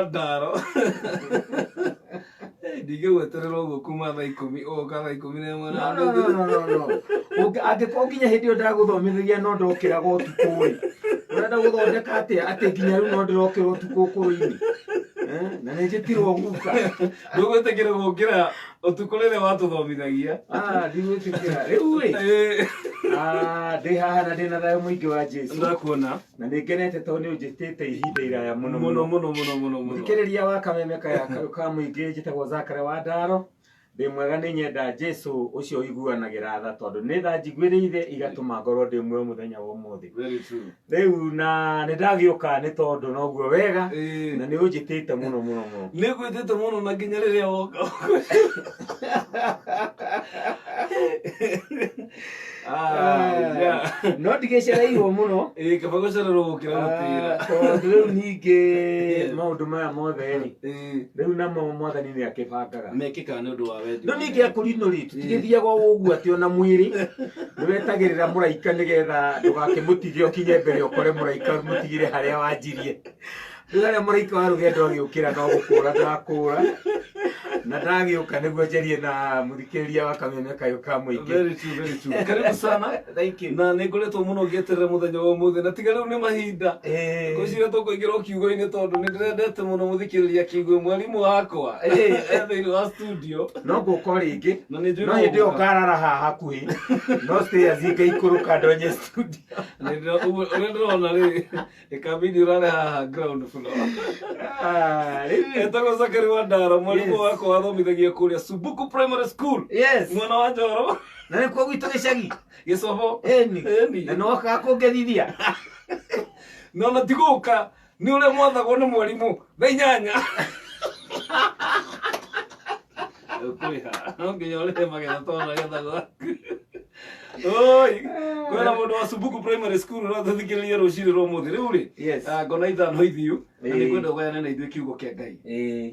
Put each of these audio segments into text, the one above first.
Ndaro. Ndingĩgweterera ũguo kuma thaa 10 ũgoka thaa 11 No, no, no, no, no, no. Angĩkorwo nginya hĩndĩ ĩyo ndagũthomithagia no ndokĩraga ũtukũ rĩ, ũrenda gũthondeka atĩa atĩ nginya rĩu no ndĩrokĩra ũtukũ ũkũrũ-inĩ? Eh, na nĩ njĩtirwo guka. Ndũgwĩtĩkĩra gũkĩra ũtukũ rĩrĩa watũthomithagia. Ah, ndigwĩtĩkĩra. Rĩu rĩ, ah, ndĩ haha na ndĩ na thayũ mũingĩ wa Jesu. Ndakuona. Na nĩ ngenete tondũ nĩ ũnjĩtĩte ihinda iraya mũno Mũno mũno mũno mũno mũno. Mũthikĩrĩria wa kameme kaya ka mũingĩ, njĩtagwo Zakare wa Ndaro. Ndĩ mwega, nĩ nyenda Jesu ũcio ũiguanagĩra tha, tondũ nĩ tha njiguĩrĩire igatũma ngorwo ndĩ muoyo mũthenya wa ũmũthĩ. Very true. Rĩu na nĩ ndagĩũka nĩ tondũ noguo wega na nĩ ũnjĩtĩte mũno mũno mũno. Nĩ ngwĩtĩte mũno na nginya rĩrĩa woka. Ah, yeah. No ndigĩcereirwo mũno. Ĩĩ, kaba gũcererwo gũkĩra gũtĩra. Ah, tondũ rĩu ningĩ maũndũ maya mothe rĩ, rĩu namo Mwathani nĩ akĩbangaga. Mekĩkaga nĩ ũndũ wa wendi No wa ningĩ Ngai. akũrino rĩ, tũtigĩthiaga o ũguo atĩ ona mwĩrĩ nĩ wetagĩrĩra mũraika nĩgetha ndũgakĩmũtige ũkinye mbere ũkore mũraika mũtigire harĩa wanjirie. Rĩu harĩa mũraika wa rũgendo agĩũkĩra no gũkũra ndakũra na ndagĩũka nĩguo njarie na mũthikĩrĩria wa kameme kayũ ka mũingĩ. Very true, very true. Karibu sana. Thank you. Na nĩ ngoretwo mũno ngĩeterera mũthenya wa ũmũthĩ na tiga rĩu nĩ mahinda. Ngwĩciria tũkũingĩra o kiugo-inĩ tondũ nĩ ndĩrendete mũno mũthikĩrĩria kĩigue mwarimũ wakwa e thĩinĩ wa studio. No ngũka o rĩngĩ. Na nĩ njũĩ No hĩndĩ ĩyo ũgũka. ngarara haha hakuhĩ, no stairs ngaikũrũka ndonye studio. Nĩ ũguo ũrĩa ndĩrona rĩ, ĩkambindi ũrarĩ haha ground floor. Ah, rĩu Etagwo Zakari wa Ndaro, mwarimũ wakwa wathomithagia kũrĩa Subuku Primary School. Mwena wa Njoro. Na nĩkuo gwitũ gĩcagi. Gĩcobo. Ĩni. Ĩni. Na nĩwokaga kũngethithia. Na ona ti gũka, nĩ ũrĩa mwathagwo nĩ mwarimũ thaa 8. Ũkũrĩha. No nginya ũrĩhe magetha tondũ magetha gwaku. Oi, kwĩna mũndũ wa Subuku Primary School ũratũthikĩrĩria rũcinĩ rwa ũmũthĩ. Rĩu rĩ, ah, ngona ithano ithiu, na nĩ ngwenda ũgayane na ithuĩ kiugo kĩa Ngai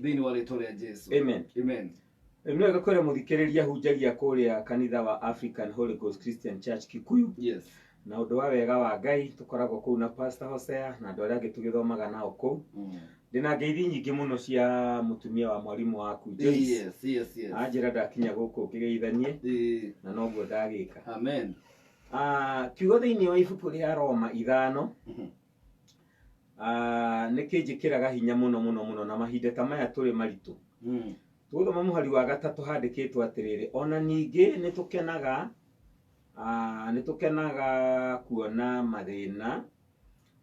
thĩinĩ wa rĩtwa rĩa Jesu. Amen. Amen. Rĩu nĩ wega kwĩra mũthikĩrĩria hunjagia kũrĩa kanitha wa African Holy Ghost Christian Church Kikuyu. Na ũndũ wa wega wa Ngai tũkoragwo kũu na Pastor Hosea na andũ arĩa angĩ tũgĩthomaga nao kũu. Ndĩna ngeithi nyingĩ mũno cia mũtumia wa mwarimũ waku Joyce. Anjĩra ndakinya gũkũ ngĩgeithanie na noguo ndagĩka. Amen. Ah, kiugo thĩinĩ wa ibuku rĩa Roma 5 ah, nĩ kĩnjĩkĩraga hinya mũno mũno mũno na mahinda ta maya tũrĩ maritũ. Tũgũthoma mũhari wa 3 handĩkĩtwo atĩrĩrĩ, ona ningĩ nĩ tũkenaga, ah, nĩ tũkenaga kuona mathĩna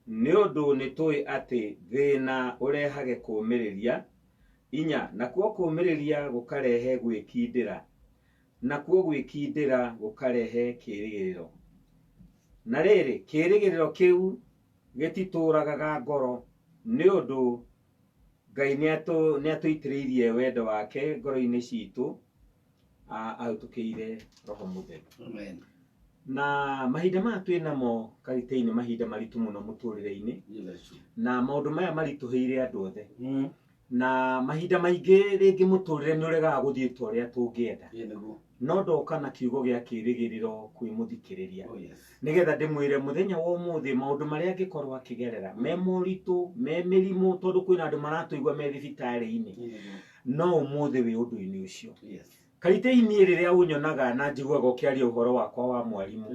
nĩ ũndũ nĩ tũĩ atĩ thĩna ũrehage kũũmĩrĩria. 4, nakuo kũũmĩrĩria gũkarehe gwĩkindĩra, nakuo gwĩkindĩra gũkarehe kĩĩrĩgĩrĩro. Na rĩrĩ, kĩĩrĩgĩrĩro kĩu gĩtitũragaga ngoro, nĩ ũndũ Ngai nĩ atũitĩrĩirie wendo wake ngoro-inĩ citũ ahĩtũkĩire Roho Mũtheru. Amen. Na mahinda maya twĩ namo karite-inĩ, mahinda maritũ mũno mũtũrĩre-inĩ, na maũndũ maya maritũhĩire andũ othe. Na mahinda maingĩ rĩngĩ mũtũrĩre nĩ ũregaga gũthiĩ ta ũrĩa tũngĩenda. Ĩĩ nĩguo. No ndoka na kiugo gĩa kĩĩrĩgĩrĩro kwĩ mũthikĩrĩria. Oh, yes. Nĩgetha ndĩmwĩre mũthenya wa ũmũthĩ maũndũ marĩa angĩkorwo akĩgerera me moritũ, me mĩrimũ, tondũ kwĩna andũ maratũigua me thibitarĩ-inĩ. Ĩĩ nĩguo. No ũmũthĩ wĩ ũndũ-inĩ ũcio. Karite-inĩ rĩrĩa ũnyonaga na njiguaga ũkĩaria ũhoro wakwa wa mwarimũ,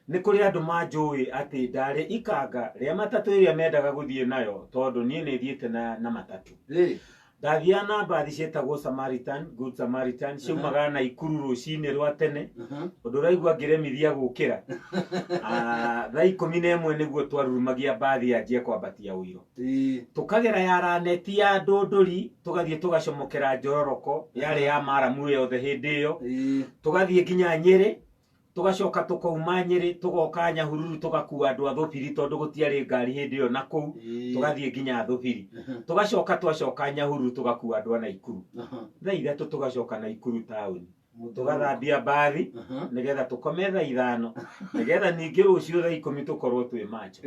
nĩ kũrĩ andũ manjũĩ atĩ ndarĩ ikanga rĩa matatũ ĩrĩa mendaga gũthiĩ nayo, tondũ niĩ nĩ thiĩte na matatũ. Ndathiaga na mbathi ciĩtagwo Samaritan, Good Samaritan, ciaumaga Naikuru rũcinĩ rwa tene, ũndũ ũraigua ngĩremithia gũkĩra. Ah, thaa 11 nĩguo twarurumagia mbathi yanjie kwambatia ũiro. Tũkagera ya raneti ya Ndũndũri, tũgathiĩ tũgacomokera Njororoko, yarĩ ya maramu yothe hĩndĩ ĩyo. Tũgathiĩ nginya Nyĩrĩ, tũgacoka tũkauma Nyĩrĩ, tũgoka Nyahururu, tũgakua andũ a Thũbiri tondũ gũtiarĩ ngari hĩndĩ ĩyo na kũu, tũgathiĩ nginya Thũbiri. Tũgacoka twacoka Nyahururu tũgakua andũ a Naikuru. Thaa 3 tũgacoka Naikuru taũni. Tũgathambia mbathi nĩgetha tũkome thaa 5 nĩgetha ningĩ rũciũ thaa 10 tũkorwo twĩ macho.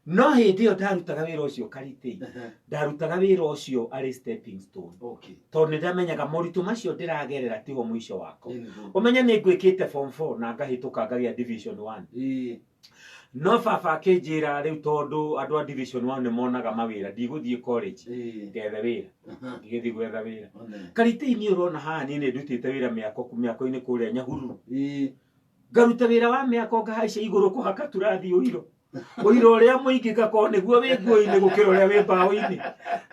No hĩndĩ ĩyo ndarutaga wĩra ũcio Karitei, ndarutaga wĩra ũcio arĩ stepping stone. Tondũ nĩ ndamenyaga moritũ macio ndĩragerera tiho mũico wakwa. Ũmenye nĩ ngwĩkĩte form 4 na ngahĩtũka ngagĩa division 1. No baba akĩnjĩra rĩu tondũ andũ a division 1 nĩ monaga mawĩra, ndigũthiĩ college ngethe wĩra. Ngĩgĩthiĩ gwetha wĩra. Karitĩ-inĩ ũrona haha niĩ nĩ ndutĩte wĩra mĩako mĩako-inĩ kũrĩa Nyahururu. Ngaruta wĩra wa mĩako ngahaica igũrũ kũhaka turathi ũiro. Ũiro ũrĩa mũingĩ ngakorwo nĩguo wĩ nguo-inĩ gũkĩra ũrĩa wĩ mbaũ-inĩ.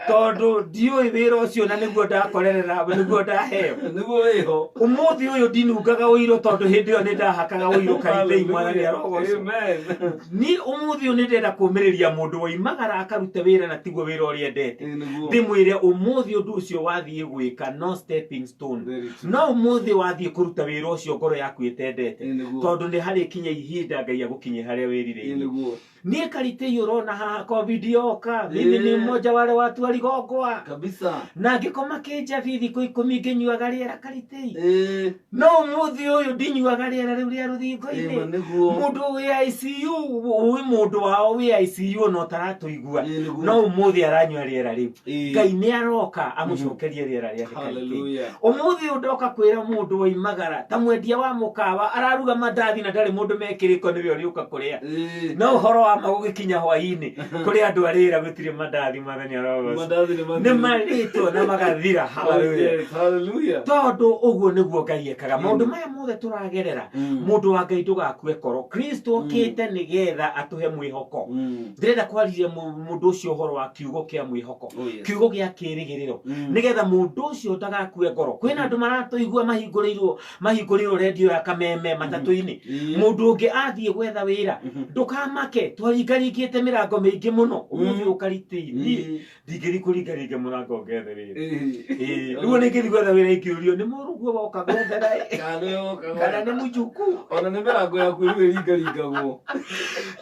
Tondũ ndiũĩ wĩra ũcio na nĩguo ndakorerera nĩguo ndaheo. Nĩguo wĩho. Ũmũthĩ ũyũ ndinungaga ũiro tondũ hĩndĩ ĩyo nĩ ndahakaga ũiro karitĩ Mwathani arogocwo. Amen. Niĩ ũmũthĩ ũyũ nĩ ndĩrenda kũmĩrĩria mũndũ woimagara akarute wĩra na tiguo wĩra ũrĩa endete. Ĩĩ, nĩguo. Ndĩmwĩre ũmũthĩ ũndũ ũcio wathiĩ gwĩka no stepping stone. Very true. No ũmũthĩ wathiĩ kũruta wĩra ũcio ngoro yaku ĩtendete. Ĩĩ, nĩguo. Tondũ nĩ harĩkinya ihinda Ngai agũkinyie harĩa Ĩĩ, wĩrirĩirie. nĩguo. Niĩ karitĩ ũrona haha COVID yoka, mimi ni mmoja wale watu waligongwa. Kabisa. Na ngĩkoma kĩnjabi thikũ 10 ngĩnyuaga rĩera karitĩ. No ũmũthĩ ũyũ ndinyuaga rĩera rĩu rĩa rũthingo-inĩ. Ĩĩ, nĩguo. Mũndũ wĩ ICU, wĩ mũndũ wao wĩ ICU ona ũtaratũigua. Ĩĩ, nĩguo. No ũmũthĩ aranyua rĩera rĩu. Ĩĩ. Ngai nĩ aroka amũcokerie rĩera rĩake karitĩ. Hallelujah. Ũmũthĩ ũyũ ndoka kwĩra mũndũ woimagara ta mwendia wa mũkawa araruga mandathi na ndarĩ mũndũ mekĩrĩko nĩwe ũrĩũka kũrĩa. No ũhoro wa ma gũgĩkinya hwaĩ-inĩ kũrĩ andũ arĩra gũtirĩ mandathi Mwathani arogocwo. Mandathi nĩ Nĩ mathiru. marĩtwo na magathira. Oh, Hallelujah. yes. Hallelujah. Tondũ ũguo nĩguo Ngai ekaga. Maũndũ maya mothe tũragerera, mũndũ wa Ngai ndũgakue ngoro. Kristo okĩte nĩgetha atũhe mwĩhoko. Ndĩrenda kwarĩria mũndũ ũcio ũhoro wa kiugo kĩa mwĩhoko. Oh, yes. Kiugo gĩa kĩĩrĩgĩrĩro. Nĩgetha mũndũ ũcio ndagakue ngoro. Kwĩna andũ maratũigua mahingũrĩirwo redio ya Kameme matatũ-inĩ. Mũndũ ũngĩ athiĩ gwetha wĩra, ndũkamake, twaringaringĩte mĩrango mĩingĩ mũno. Ũmũthĩ ũkaritĩ-inĩ. Ndingĩthiĩ kũringaringa mũrango ngethe wĩra. Ĩĩ, rĩu ona ingĩthiĩ gwetha wĩra ingĩũrio nĩ mũrũguo woka gwethera ĩ, Kana nĩwe woka kana gwetha. nĩ mũjukuu. Ona nĩ mĩrango yaku rĩu ĩringaringagwo.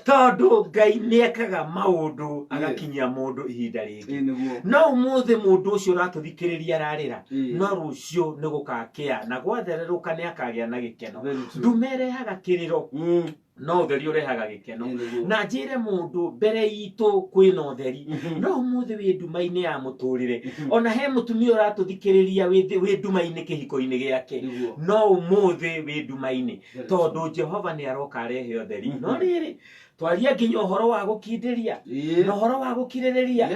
Tondũ Ngai nĩ ekaga maũndũ agakinyia mũndũ ihinda rĩngĩ. Ĩĩ, nĩguo. No ũmũthĩ mũndũ ũcio ũratũthikĩrĩria ararĩra, Ĩĩ. no rũciũ nĩ gũgakĩa na gwathererũka nĩ akagĩa na gĩkeno. Very true. Ndume ĩrehaga kĩrĩro, no ũtheri ũrehaga gĩkeno. Ĩĩ, nĩguo. Na njĩre mũndũ mbere itũ kwĩna ũtheri, no ũmũthĩ wĩ nduma-inĩ ya mũtũrĩre. Ona he mũtumia ũratũthikĩrĩria wĩ nduma-inĩ kĩhiko-inĩ gĩake, Nĩguo. no ũmũthĩ wĩ nduma-inĩ Very tondũ Jehova nĩ aroka arehe ũtheri. No rĩrĩ, twaria nginya ũhoro wa gũkindĩria na ũhoro wa gũkirĩrĩria,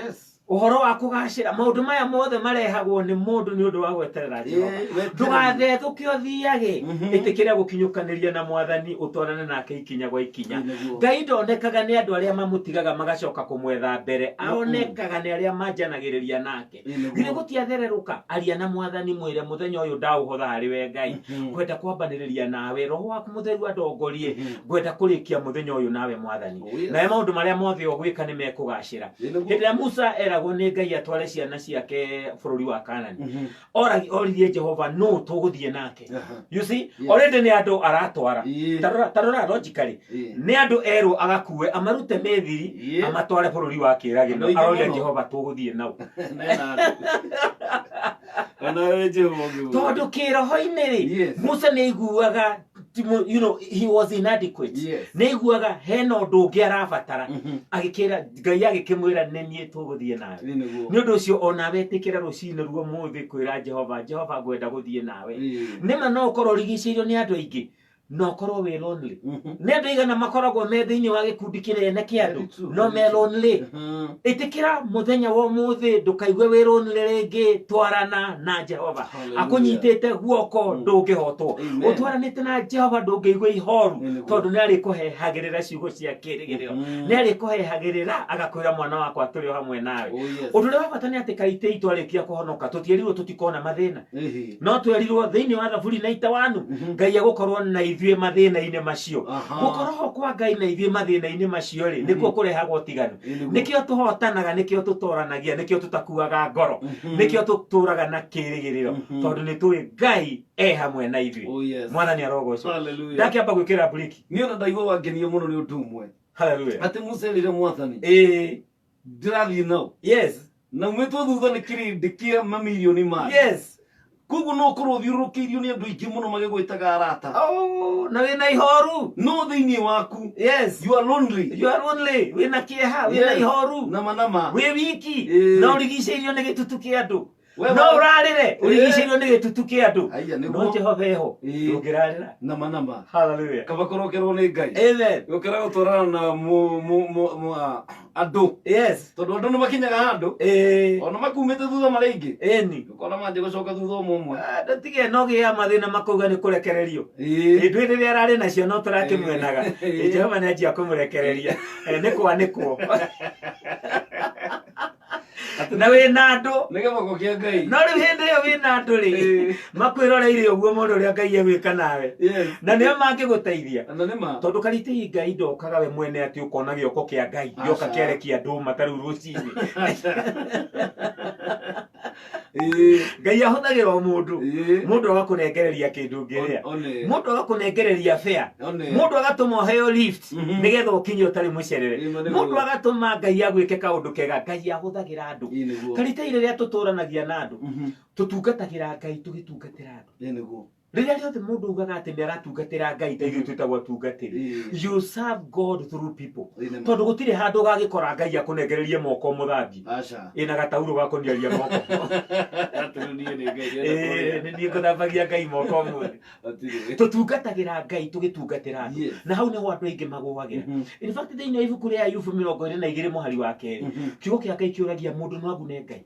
ũhoro wa kũgacĩra. Maũndũ maya mothe marehagwo nĩ mũndũ nĩ ũndũ wa gweterera Jehova. Ĩĩ, weterere. Ndũgathethũke ũthiage, ĩtĩkĩra gũkinyũkanĩria na Mwathani, ũtwarane nake ikinya gwa ikinya. Ĩĩ, nĩguo. Ngai ndonekaga nĩ andũ arĩa mamũtigaga magacoka kũmwetha mbere, aonekaga nĩ arĩa manjanagĩrĩria nake. Ĩĩ, nĩguo. Githĩ gũtiathererũka? Aria na Mwathani, mwĩre mũthenya ũyũ ndaũhotha harĩ we Ngai. Ngwenda kwambanĩrĩria nawe, Roho waku mũtheru andongorie. Ngwenda kũrĩkia mũthenya ũyũ nawe Mwathani. Oh, yes. Nawe maũndũ marĩa mothe ũgwĩka nĩ mekũgacĩra. Ĩĩ, nĩguo. Hĩndĩ ĩrĩa Musa eragwo nĩ Ngai atware ciana ciake bũrũri wa Kanani, oririe Jehova nũ tũgũthiĩ nake. You see, already nĩ andũ aratwara. Tarora logically, nĩ andũ erwo agakue amarute mĩthiri amatware bũrũri wa kĩĩragĩno. Andũ aingĩ Aroria mũno. Jehova tũgũthiĩ nao. Nena andũ. Ona we Jehova ũngĩmwĩra. Tondũ kĩroho-inĩ rĩ, Musa nĩ aiguaga you know, he was inadequate. Nĩ aiguaga hena ũndũ ũngĩ arabatara. Agĩkĩra Ngai agĩkĩmwĩra nĩ niĩ tũgũthiĩ nawe. Ĩĩ, nĩguo. Nĩ ũndũ ũcio onawe ĩtĩkĩra rũcinĩ ruo mũthĩ kwĩra Jehova, Jehova ngwenda gũthiĩ nawe. Nĩma no ũkorwo ũrigicĩirio nĩ andũ aingĩ, no ũkorwo wĩ lonely. Nĩ andũ aigana makoragwo me thĩinĩ wa gĩkundi kĩnene kĩa andũ, Very true, no very me true. lonely. Ĩtĩkĩra mũthenya wa ũmũthĩ ndũkaigue wĩ lonely rĩngĩ, twarana na Jehova. Hallelujah. Akũnyitĩte guoko ndũngĩhotwo. Amen. Ũtwaranĩte na Jehova ndũngĩigua ihoru, Ĩĩ, nĩguo. tondũ nĩ arĩkũhehagĩrĩra ciugo cia kĩĩrĩgĩrĩro. Nĩ arĩkũhehagĩrĩra agakwĩra mwana wakwa tũrĩ o hamwe nawe. Oh, yes. Ũndũ ũrĩa wa bata nĩ atĩ kaitĩ itũ arĩkia kũhonoka tũtierirwo tũtikona mathĩna. No twerirwo thĩinĩ wa Thaburi na itawanu Ngai egũkorwo na ithuĩ mathĩna-inĩ macio. Gũkorwo ho kwa Ngai na ithuĩ mathĩna-inĩ macio rĩ, nĩkuo kũrehaga ũtiganu. Ĩĩ, nĩguo. Nĩkĩo tũhotanaga, nĩkĩo tũtoranagia, nĩkĩo tũtakuaga ngoro, nĩkĩo tũtũraga na kĩĩrĩgĩrĩro, tondũ nĩ tũĩ Ngai e hamwe na ithuĩ. Oh, yes. Mwathani arogocwo. Hallelujah. Ndakĩamba gwĩkĩra breki. Niĩ ona ndaigua wangenio mũno nĩ ũndũ ũmwe. Hallelujah. Atĩ Musa erire Mwathani, Ĩĩ. ndĩrathiĩ nao. Yes. Na umĩtwo thutha nĩ kĩrĩndĩ kĩa mamirioni ma andũ. Koguo no ũkorwo ũthiũrũrũkĩirio nĩ andũ aingĩ mũno magĩgwĩtaga arata. Oh, na wĩna ihoru. No thĩinĩ waku, Yes. you are lonely. You are lonely. Wĩna kĩeha, wĩna Yes. ihoru. Nama nama. Wĩ wiki. Ĩĩ. Na ũrigicĩirio nĩ gĩtutu kĩa andũ. We No ũrarĩre ũrigicĩirio nĩ gĩtutu kĩa andũ. Haiya, No nĩguo. Jehova eho, ndũngĩrarĩra. Nama nama. Hallelujah. Kaba kũrokerwo nĩ Ngai. Amen. Gũkĩra gũtwarana na andũ. Yes. Tondũ andũ nĩ makinyaga handũ. Ona makumĩte thutha marĩ aingĩ. Ĩni. Ũkona manjia gũcoka thutha ũmwe ũmwe. Ndũtige no gĩa mathĩna makauga nĩ kũrekererio. Hĩndĩ rĩrĩa ararĩ nacio no tũrakĩmwenaga. Jehova nĩ anjia kũmũrekereria. Nĩ kwanĩkwo. Na wĩna andũ. Nĩ gĩboko kĩa Ngai. No rĩu hĩndĩ ĩyo wĩna andũ rĩ, makwĩroreire ũguo mone ũrĩa Ngai egwĩka nawe. Yes. Na nĩo mangĩgũteithia. Na nĩ ma. Tondũ karitĩi Ngai ndokaga we mwene atĩ ũkona gĩoko kĩa Ngai gĩoka Aca. kĩarekia ndũma ta rĩu rũcinĩ. Ĩĩ. Ngai ahũthagĩra o mũndũ. Mũndũ agakũnengereria kĩndũ ũngĩrĩa. One. Mũndũ agakũnengereria fare. One. Mũndũ agatũma ũheo lift nĩgetha ũkinye ũtarĩ mũcerere. Ĩĩ, ma nĩguo. Mũndũ agatũma Ngai agwĩke kaũndũ kega. Ngai ahũthagĩra andũ. Ĩĩ, nĩguo. Karitĩi rĩrĩa tũtũranagia na andũ, tũtungatagĩra Ngai tũgĩtungatĩra andũ. Ĩĩ, nĩguo. Rĩrĩa rĩothe mũndũ augaga atĩ nĩ aratungatĩra Ngai ta ithuĩ twĩtagwo atungatĩri, you serve God through people. Ĩĩ, nĩ ma. Tondũ gũtirĩ handũ ũgagĩkora Ngai akũnengererie moko mũthambie. Aca. Ĩna gataurũ ga kũniaria moko. Atĩ rĩu niĩ nĩ Ngai ndĩrenda Ĩĩ, kũrĩa. nĩ niĩ ngũthambagia Ngai moko ũmũthĩ. Hatirĩ. Tũtungatagĩra Ngai tũgĩtungatĩra andũ. Yes. Na hau nĩho andũ aingĩ magũagĩra. In fact thĩinĩ wa ibuku rĩa Ayubu 22 mũhari wa kerĩ, kiugo kĩa Ngai kĩũragia mũndũ no agune Ngai.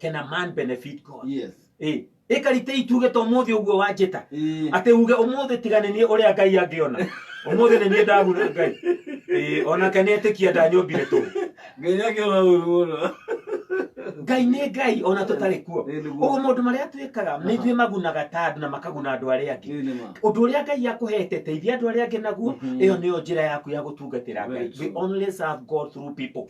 Can a man benefit God? Yes. Ĩĩ. Ĩkarite ituge to ũmũthĩ ũguo wanjĩta. Ĩĩ. Atĩ uge ũmũthĩ tiga nĩ niĩ ũrĩa Ngai angĩona. Ũmũthĩ nĩ niĩ ndaguna Ngai. Ĩĩ, onake nĩ etĩkia ndanyũmbire tũhũ. Ngai nĩ akĩona ũru mũno. Ngai nĩ Ngai ona tũtarĩ kuo. Ĩĩ, nĩguo. Ũguo maũndũ marĩa twĩkaga nĩ ithuĩ magunaga ta andũ na makaguna andũ arĩa angĩ. Ĩĩ, nĩ ma. Ũndũ ũrĩa Ngai akũhete teithia andũ arĩa angĩ naguo, ĩyo nĩyo njĩra yaku ya gũtungatĩra Very Ngai. We true. only serve God through people.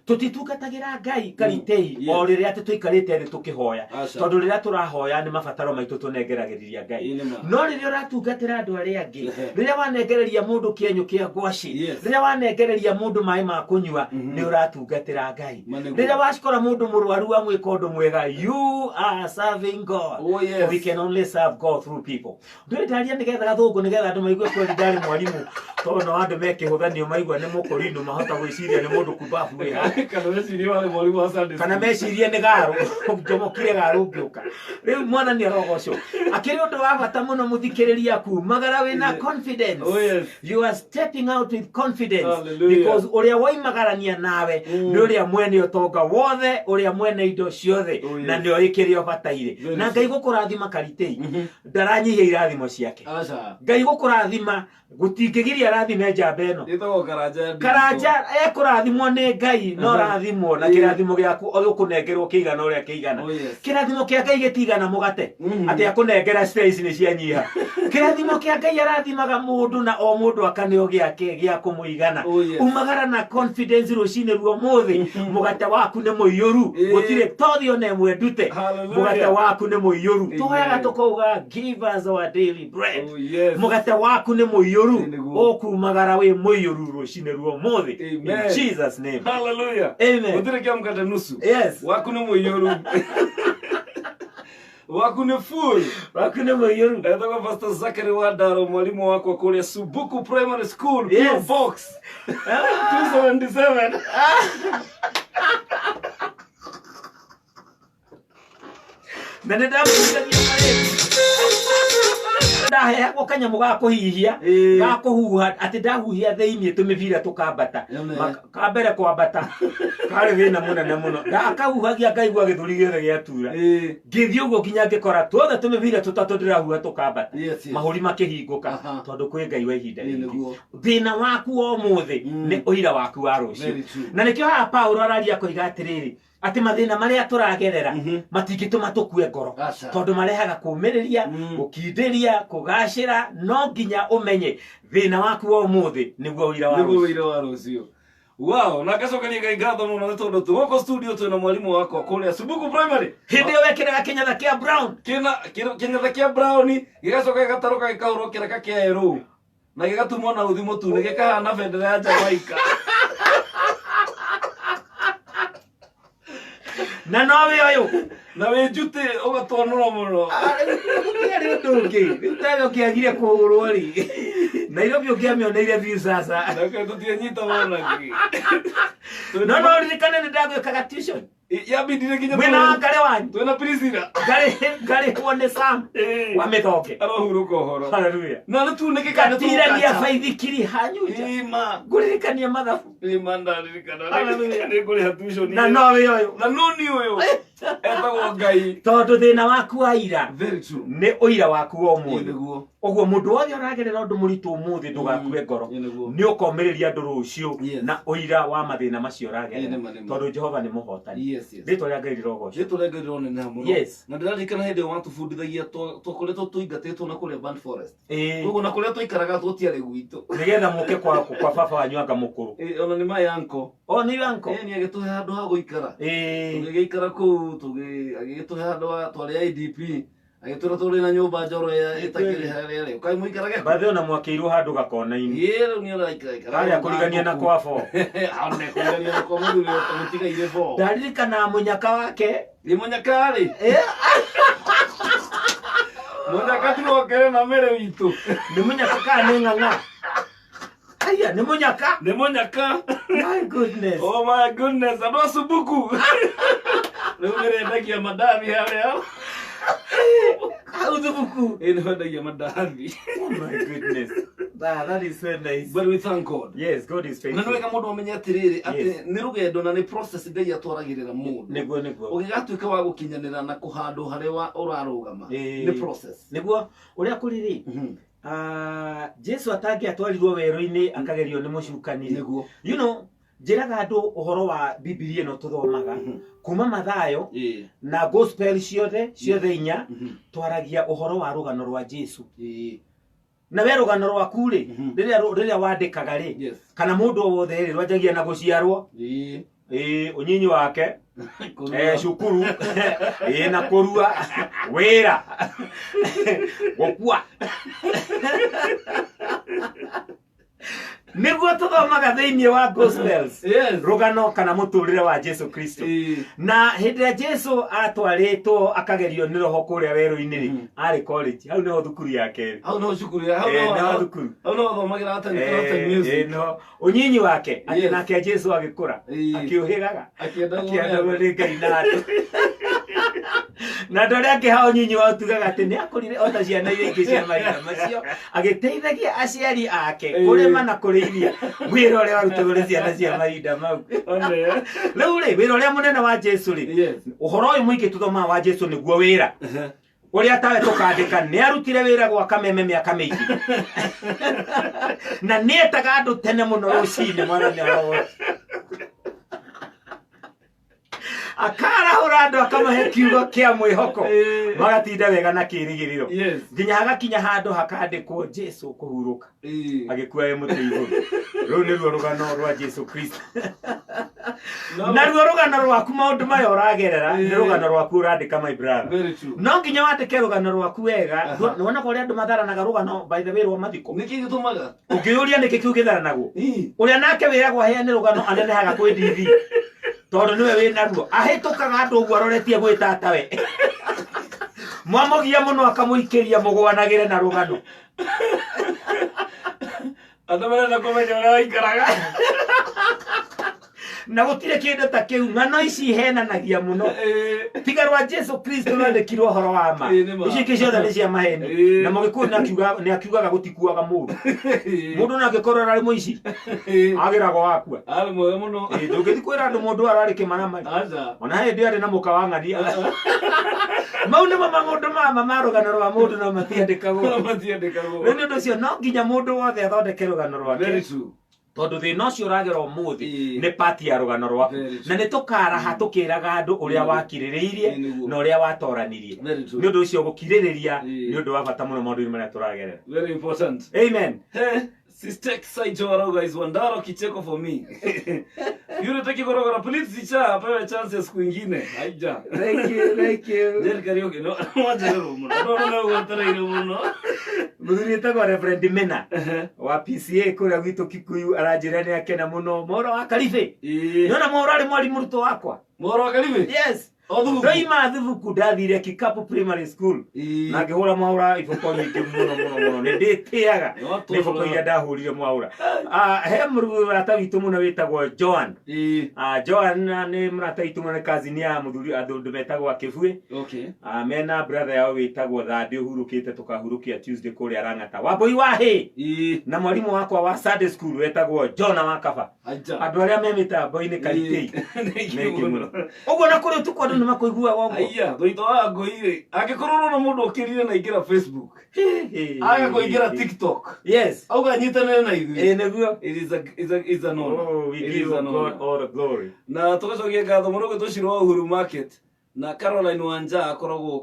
Tũtitungatagĩra Ngai karitei Yes. o rĩrĩa atĩ tũikarĩte thĩ tũkĩhoya. Aca. Tondũ rĩrĩa tũrahoya nĩ mabataro maitũ tũnengeragĩria Ngai. Ĩĩ, nĩ ma. No rĩrĩa ũratungatĩra andũ arĩa angĩ, Ehe. rĩrĩa wanengereria mũndũ kĩenyũ kĩa ngwacĩ, Yes. rĩrĩa wanengereria mũndũ maĩ ma kũnyua, nĩ ũratungatĩra Ngai. Ma nĩguo. Rĩrĩa wacikora mũndũ mũrwaru amwĩka ũndũ mwega, you are serving God. Oh, yes. We can only serve God through people. Ndũrĩ ndaria nĩgetha gathũngũ nĩgetha andũ maigue kweli ndarĩ mwarimũ, tondũ no andũ mekĩhũthanio maigua nĩ mũkũrinũ mahota gwĩciria nĩ mũndũ kumbabu wĩ haha. Kana mecirie warĩ mwarimũ wa Sunday Kana school. mecirie nĩ garũ, njomokire garũ ngĩũka. Rĩu mwathani arogocwo. Akĩrĩ ũndũ wa bata mũno mũthikĩrĩria kumagara wĩna Yeah. confidence. Oh, yes. You are stepping out with confidence. Hallelujah. Because ũrĩa woimagarania nawe nĩ ũrĩa mwene ũtonga wothe, ũrĩa mwene indo ciothe, Oh, yes. na nĩ oĩ kĩrĩa ũbataire. Very Na true. Ngai gũkũrathima karitei, ndaranyihia irathimo ciake. Aca. Ngai gũkũrathima gũtingĩgiria arathime njamba ĩno. Ĩtagwo karanja ya digital. Karanja ekũrathimwo nĩ Ngai no rathimwo na kĩrathimo gĩaku ũgũkũnengerwo kĩigana ũrĩa kĩigana. Oh, yes. Kĩrathimo kĩa Ngai gĩtigana mũgate atĩ akũnengera space nĩ cianyiha. Kĩrathimo kĩa Ngai arathimaga mũndũ na o mũndũ akaneo gĩake gĩa kũmũigana. Oh, yes. Umagara na confidence rũcinĩ rwa ũmũthĩ, mũgate waku nĩ mũiyũru, Ĩĩ. gũtirĩ tothi ona ĩmwe ndute. Hallelujah. Mũgate waku nĩ mũiyũru. Amen. Tũhoyaga tũkauga give us our daily bread. Oh, yes. Mũgate waku nĩ mũiyũru, Ĩĩ, nĩguo. ũkumagara wĩ mũiyũru rũcinĩ rwa ũmũthĩ. In Amen. Jesus name. Hallelujah. Amen. Gũtirĩ kĩa mũgate nusu. Yes. Waku nĩ mũiyũru. Waku nĩ full. Waku nĩ mũiyũru. Etagwo Pastor Zachary Wandaro, mwalimu wakwa kũrĩa Subuku Primary School, Yes. P.O. Box 277. Na nĩ ndamũrutania marĩti. Ndaheagwo kanyamũ ga kũhihia, Ĩĩ. ga kũhuha, atĩ ndahuhia thĩiniĩ tũmĩbira tũkambata. Ĩme. Ka mbere kwambata karĩ thĩna mũnene mũno. Ndakahuhagia ngaigua gĩthũri gĩothe gĩatura. Ĩĩ. Ngĩthiĩ ũguo nginya ngĩkora tuothe tũmĩbira tũtatũ ndĩrahuha tũkambata. Yes, yes. Mahũri makĩhingũka Aha. tondũ kwĩ Ngai wa ihinda Ĩĩ, rĩngĩ. nĩguo. Thĩna waku wa ũmũthĩ nĩ ũira waku wa rũciũ. Very true. Na nĩkĩo haha Paulo araria akoiga atĩrĩrĩ, atĩ mathĩna marĩa tũragerera matingĩtũma tũkue ngoro. Aca. Tondũ marehaga kũũmĩrĩria, gũkindĩria, kũgacĩra, no nginya ũmenye thĩna waku wa ũmũthĩ nĩguo ũira wa Nĩguo rũciũ. ũira wa rũciũ. Wow, na ngacokeria Ngai ngatho mũno nĩ tondũ twĩ gũkũ studio twĩna mwarimũ wakwa kũrĩa Subuku Primary. Hĩndĩ ĩyo wekĩraga kĩnyatha kĩa brown. Kĩna kĩnyatha kĩa brown gĩgacoka gĩgatarũka gĩkahũrwo kĩraka kĩa yellow na gĩgatumwo na uthi mũtune gĩkahana bendera ya Jamaica. Na no wĩ ũyũ. Na wĩ njutĩ ũgatwanũra mũno. Gũtiarĩ ũndũ ũngĩ. Rĩu tawe ũkĩagire kũhũrwo rĩ. Nairobi ũngĩamĩoneire view sasa. Nake tũtianyita wona kĩ. No no ririkane nĩ ndagwĩkaga tuition. Yambindire nginya Mwena wa Ngarĩ wanyu. Twĩna Priscilla. Ngarĩ ngarĩhwo nĩ Sam wa mĩthonge. Arohurũka ũhoro. Hallelujah. Na nĩ tu nĩkĩ kana Ngatirania baithikiri hanyunja. Ima. Ngũririkania mathabu. Ima ndaririkana. Hallelujah. Nĩ ngũrĩha tuition. Na nowe ũyũ. Na no ni ũyũ. Etagwo Ngai. Tondũ thĩna waku wa ira Very true. nĩ ũira waku wa Ĩ ũmũthĩ. nĩguo. Ũguo mũndũ wothe ũragerera ũndũ mũritũ ũmũthĩ ndũgakue ngoro. Ĩ nĩguo. Nĩ ũkomĩrĩria andũ rũciũ Yes. na ũira wa mathĩna macio Ĩ ũragerera. nĩma, nĩma. Tondũ Jehova nĩ mũhotani. Yes, yes. Rĩtwa rĩa Ngai rĩrogocwo. Rĩtwa rĩa Ngai rĩroneneha mũno. Yes. Na ndĩraririkana hĩndĩ ĩyo watũbundithagia twakoretwo tũingatĩtwo na kũrĩa Burnt Forest. Ĩĩ. Koguo na kũrĩa twaikaraga tũtiarĩ gwitũ. Nĩgetha mũke kwa baba wanyu anga mũkũrũ. Ĩ, ona nĩ my uncle. O nĩ uncle. Ĩ, nĩ agĩtũhe handũ ha gũikara. Ĩĩ. Tũgĩgĩikara kũu, agĩgĩtũhe handũ ha twarĩ IDP. Agĩtwĩra tũrĩ na nyũmba njoro ĩtakĩrĩ harĩa rĩ. Ũkai mũikarage kũu. Bathe ona mwakĩirwo handũ gakona-inĩ. Ĩ, rĩu nĩ araikara. Harĩa kũrigania na kwa bo. One kũrigania na kwa mũthuri ũtamũtigaire bo. Ndaririkana mũnyaka wake. Nĩ mũnyaka rĩ. Mũnyaka tiwokere na mere witũ. Nĩ mũnyaka kana nĩ ng'ang'a? Aya, nĩ mũnyaka. Nĩ mũnyaka. My goodness. Oh my goodness, andũ a Sumbuku. Rĩu nĩrendagia mandathi harĩa. Hau Thubuku. Ĩ, nĩwendagia mandathi. Oh my goodness. That is so nice. But we thank God. Yes, God is Na nĩ faithful. wega mũndũ amenye atĩrĩrĩ atĩ Yes. nĩ rũgendo na nĩ process Ngai atwaragĩrĩra mũndũ. Nĩguo nĩguo. Ũgĩgatuĩka wa gũkinyanĩra na kũhandwo harĩa ũrarũgama. Ĩĩ. Nĩ process. Nĩguo ũrĩa kũrĩ rĩ. Jesu atangĩatwarirwo werũ-inĩ akagerio nĩ mũcukani rĩ. Nĩguo. You know, njĩraga andũ ũhoro wa Bibilia ĩno tũthomaga kuma Mathayo Ĩĩ. na gospel ciothe ciothe inya twaragia ũhoro wa rũgano rwa Jesu. Ĩĩ. Na we rũgano rwaku rĩ, rĩrĩa wandĩkaga rĩ, Yes. kana mũndũ o wothe rĩ, rwanjagia na gũciarwo. Ĩĩ. Ĩĩ, ũnyinyi wake. Kũrua. Cukuru. Ĩĩ, na kũrua. Wĩra. Gũkua. Nĩguo tũthomaga thĩinĩ wa gospels. Yes. Rũgano kana mũtũrĩre wa Jesu Kristo. Ĩĩ. Na hĩndĩ ĩrĩa Jesu atwarĩtwo akagerio nĩ roho kũrĩa werũ-inĩ rĩ, arĩ college, hau nĩho thukuru yake ĩrĩ. Hau nĩho cukuru ya, hau Nĩho nĩho thukuru. hau nĩho athomagĩra art and craft and music. Nĩho ũnyinyi wake, atĩ Yes. nake Jesu agĩkũra, akĩũhĩgaga, Akĩendagwo nĩ akĩendagwo andũ. nĩ Ngai na andũ. Na andũ arĩa angĩ ha ũnyinyi wao tugaga atĩ nĩ akũrire o ta ciana iria ingĩ cia mahinda macio, agĩteithagia aciari ake kũrĩma na kũrĩithia wĩra ũrĩa warutagwo nĩ ciana cia mahinda mau. One. Rĩu rĩ, wĩra ũrĩa mũnene wa Jesu rĩ, Yes. ũhoro ũyũ mũingĩ tũthomaga wa Jesu nĩguo wĩra. Ũrĩa tawe tũkandĩka nĩ arutire wĩra gwa Kameme mĩaka mĩingĩ. Na nĩ etaga andũ tene mũno rũcinĩ mwathani arogocwo. Akarahũra andũ akamahe kiugo kĩa mwĩhoko. Magatinda wega na kĩĩrĩgĩrĩro. Yes. Nginya hagakinya handũ hakandĩkwo Jesu kũhurũka. Agĩkua e mũtĩ igũrũ. Rũu nĩruo rũgano rwa Jesu Kristo. Naruo rũgano rwaku maũndũ maya ũragerera nĩ rũgano rwaku ũrandĩka my brother. Very true. No nginya wandĩke rũgano rwaku wega. Nĩwonaga ũrĩa andũ matharanaga rũgano by the way rwa mathiko. Nĩkĩ gĩtũmaga? Ũngĩyũria nĩkĩ kĩu gĩtharanagwo? Ũrĩa nake wĩragwo aheane rũgano anenehaga kwĩ DV. Tondũ nĩwe wĩ naruo. Ahĩtũkaga andũ ũguo aroretie gwĩ tatawe. Mwamũgia mũno akamũikĩria mũgwanagĩre na rũgano. Andũ marenda kũmenya ũrĩa waikaraga. Na gũtirĩ kĩndũ ta kĩu. Ng'ano ici ihenanagia mũno. Tiga rwa Jesu Kristo rwandĩkirwo ũhoro wa ma. Ĩĩ, nĩ ma. Ici ingĩ ciothe nĩ cia maheni. Na Mũgĩkũyũ nĩ akiugaga gũtikuaga mũndũ. Mũndũ no angĩkorwo ararĩ mũici, agĩragwo wakua. Arĩ mwega mũno. Ndũngĩthiĩ kwĩra andũ mũndũ ararĩ kĩmaramari. Aca. Ona hĩndĩ ĩyo arĩ na mũka wa ng'ania. Mau nĩmo maũndũ ma ma rũgano rwa mũndũ no matiandĩkagwo. Matiandĩkagwo. Rĩu nĩ ũndũ ũcio no nginya mũndũ wothe athondeke rũgano rwake. Very true. Tondũ thĩna ũcio ũragera ũmũthĩ Ĩĩ. nĩ part ya rũgano rwaku. Very true. Na nĩ tũkaraha tũkĩraga andũ ũrĩa wakirĩrĩirie Ĩĩ, nĩguo. na ũrĩa watoranirie. Very true. Nĩ ũndũ ũcio gũkirĩrĩria Ĩĩ. nĩ ũndũ wa bata mũno maũndũ-inĩ marĩa tũragerera. Very important. Amen. Hey, Sister Saito Arauga is Wandaro kicheko for me. Yule taki korogora please teacher apewe chance ya siku ingine. Haija. Thank you, thank you. Jerry Kariuki no wajerero muno. No no gwetereire muno. Mũthuri wĩtagwo Reverend Mena wa PCA kũrĩa gwitũ Kikuyu aranjĩra nĩ akena mũno. Mohoro wa Karibĩ. Ĩĩ. Nĩwona mohoro arĩ mwarimũ mũrutwo wakwa. Mohoro wa Karibĩ? Yes. O Thubuku? Ndoima Thubuku ndathire Kikapu Primary School. Na ngĩhũra mwaũra iboko nyingĩ mũno mũno mũno. Nĩ ndĩtĩaga nĩ iboko iria ndahũrire mwaũra. Ah, he mũrata witũ mũno wĩtagwo Joan. Ah, Joan nĩ mũrata witũ mũno, nĩ cousin ya mũthuri andũ metagwo Akĩbuĩ. Ah, mena brother yao wĩtagwo Thandĩ ũhurũkĩte, tũkahurũkia Tuesday kũrĩa Rang'ata. Wambũi wa hĩ na mwarimũ wakwa wa Sunday school wetagwo Jona wa Kaba. Andũ arĩa me mĩtambo-inĩ karitei nĩ aingĩ mũno. Ũguo na kũrĩ ũtukũ andũ nĩ makũiguaga ũguo. Aiya, thũitho wa ngũi rĩ, angĩkorwo ũrona mũndũ ũkĩrire na ingĩra Facebook, aga kũingĩra TikTok, auga nyitanĩre na ithuĩ. Ĩĩ nĩguo. It is a, is a, is an honor. Oh, we It give is an God honor. all the glory. Na tũgacokia ngatho mũno gwĩ Tũcirũ wa Uhuru Market na Caroline Wanja akoragwo